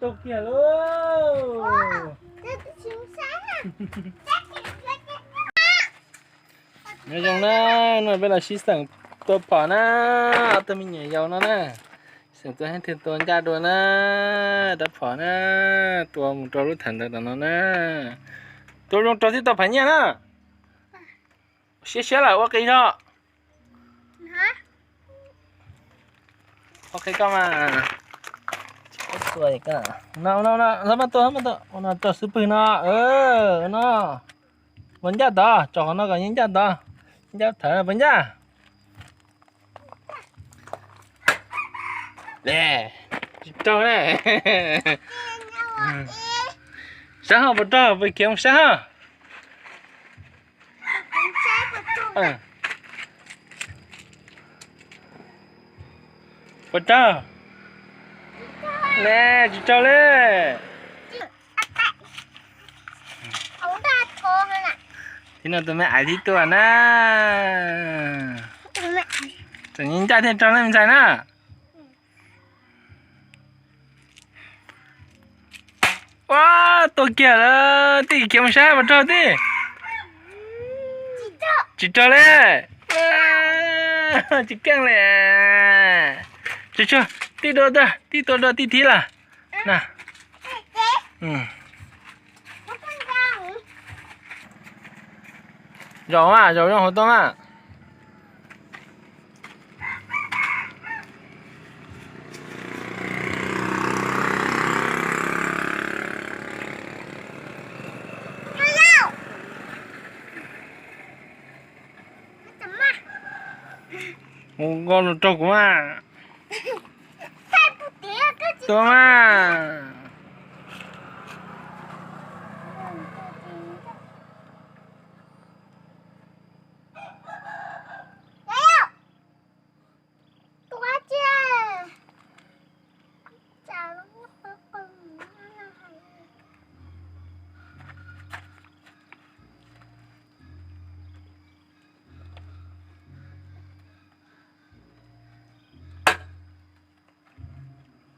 Kiag lauj. Nyob zoo na, no peb los sib xeem tua phom na, ob tug me nyuam yaus no na. Xeem tua heev thiaj tua ncaj dua na, rab phom na, tua mus rau lub theem ntawd tom no na. Tua zoo rau thiaj tau phom nyiaj na. Siab siab lawm ua qis tso. Ua qis koj mas. No, no, no, txhob maj tua, txhob maj tua, no tso xub pwg no, no. Puas ncaj tod, tso qhov no kom ncaj tod. Ncaj thawv puas ncaj? Tsis raug na. Sab ho puas raug, peb khiav mus sab ho. Puas raug? Ne, tsis raug li. Tib no tus me aiv tib tuaj na. Tseem ncaj thiaj raug na me ntxhais na. Ua, tua kiag lawm, tij khiav mus saib puas raug tij. Tsis raug li. Tsis keej li. Tsuag tsuag, tij dua, tij tua dua tij thib lawm. Zaum mas, zaum zoo hauv toj mas. Mus nko los raug kuv mas. Tua mas.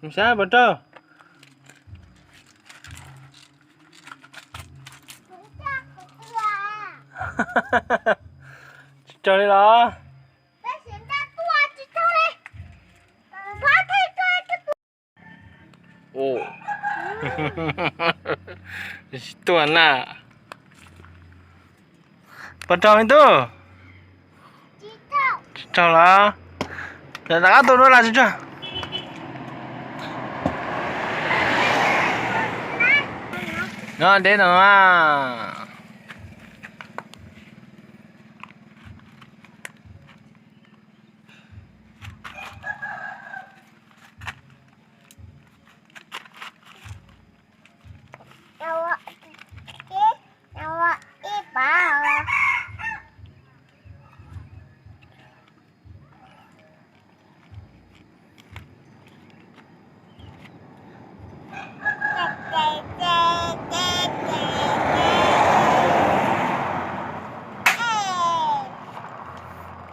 Mus saib puas raug. Tsis raug li los? Tsis tuaj na. Puas raug me tub? Tsis raug los? Rov qab tua dua los tsis raug. No deb no mas.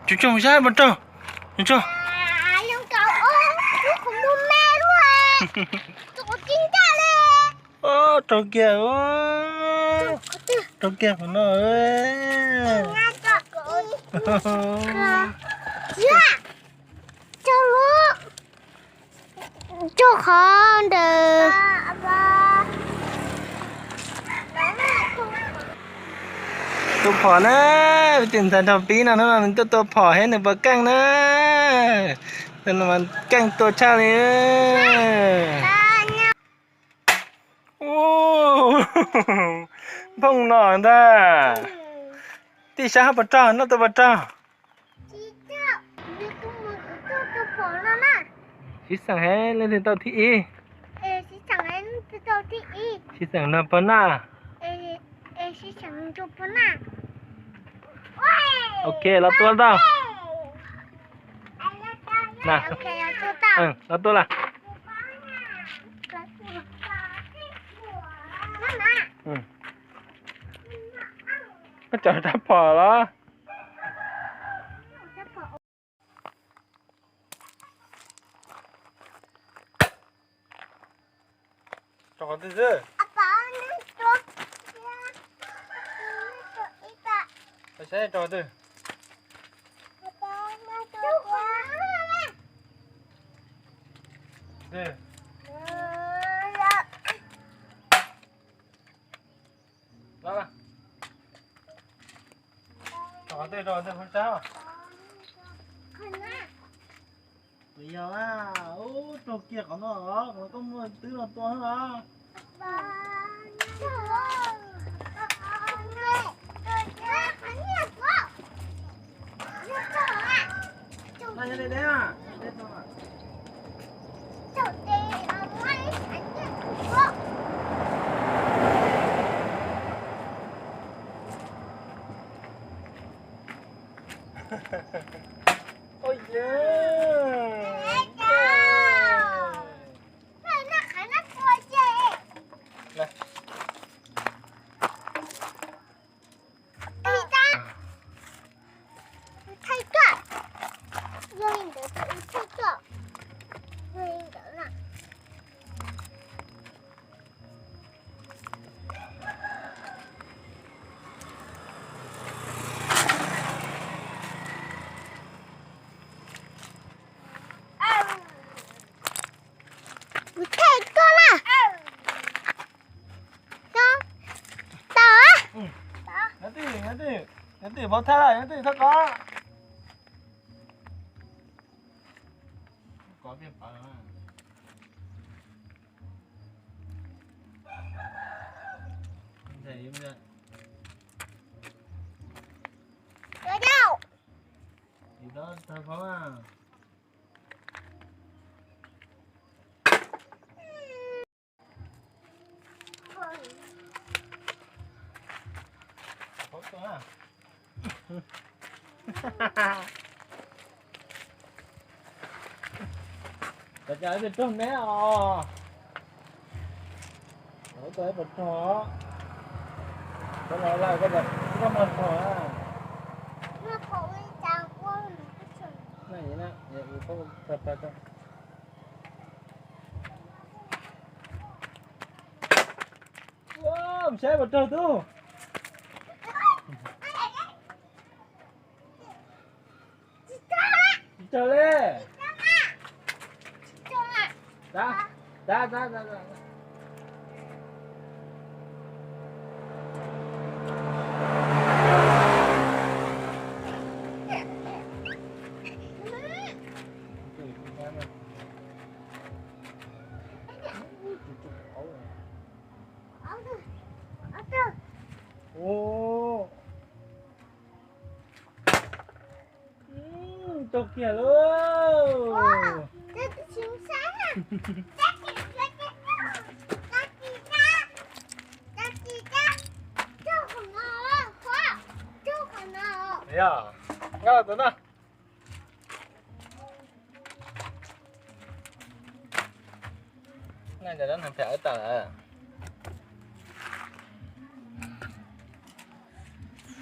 Tsuag tsuag saib puas raug. Tsuag tsuag. Raug kiag, raug kiag qhov no. Raug qhov ntawd. Tua phom na, tus ntxhais nraug pib no hnub no nws tuaj tua phom seb nws puas keej na. Keej tua tshaj li. Nphooj no ntag. Tij saib puas raug, noj tua puas raug. Sib xeem heev leej twg tau thib ib. Sib xeem nrog pog Naj. Ok, los tua tau. Los tua lawm. Koj cov rab phom los. Rau qhov twg xwb? Saib rau qhov twg? Twg? Los, rau qhov twg, rau qhov twg, phob sab. Puas yog a? Ub, raug kiag qhov no os, qhov no koj muaj twb no tua os. Oj yam. Thaij koj, yog li ntawd ces wb thaij koj, yog li ntawd na. Kuv thaij koj na. Tau. Nyob twj, nyob twj, nyob twj, pov thaj, nyob twj thaj koj. Cov cov ib pliag raug neb os. Ua tau ib puas rog. Koj los lawm koj tsis muaj rog na. Ua, saib puas raug tub. Tsis raug li. Tab, tab, tab, tab. Ua, raug kiag lauj. Yog, nkag los tus no. Naj cov dab neeg phem wb tawm lawm.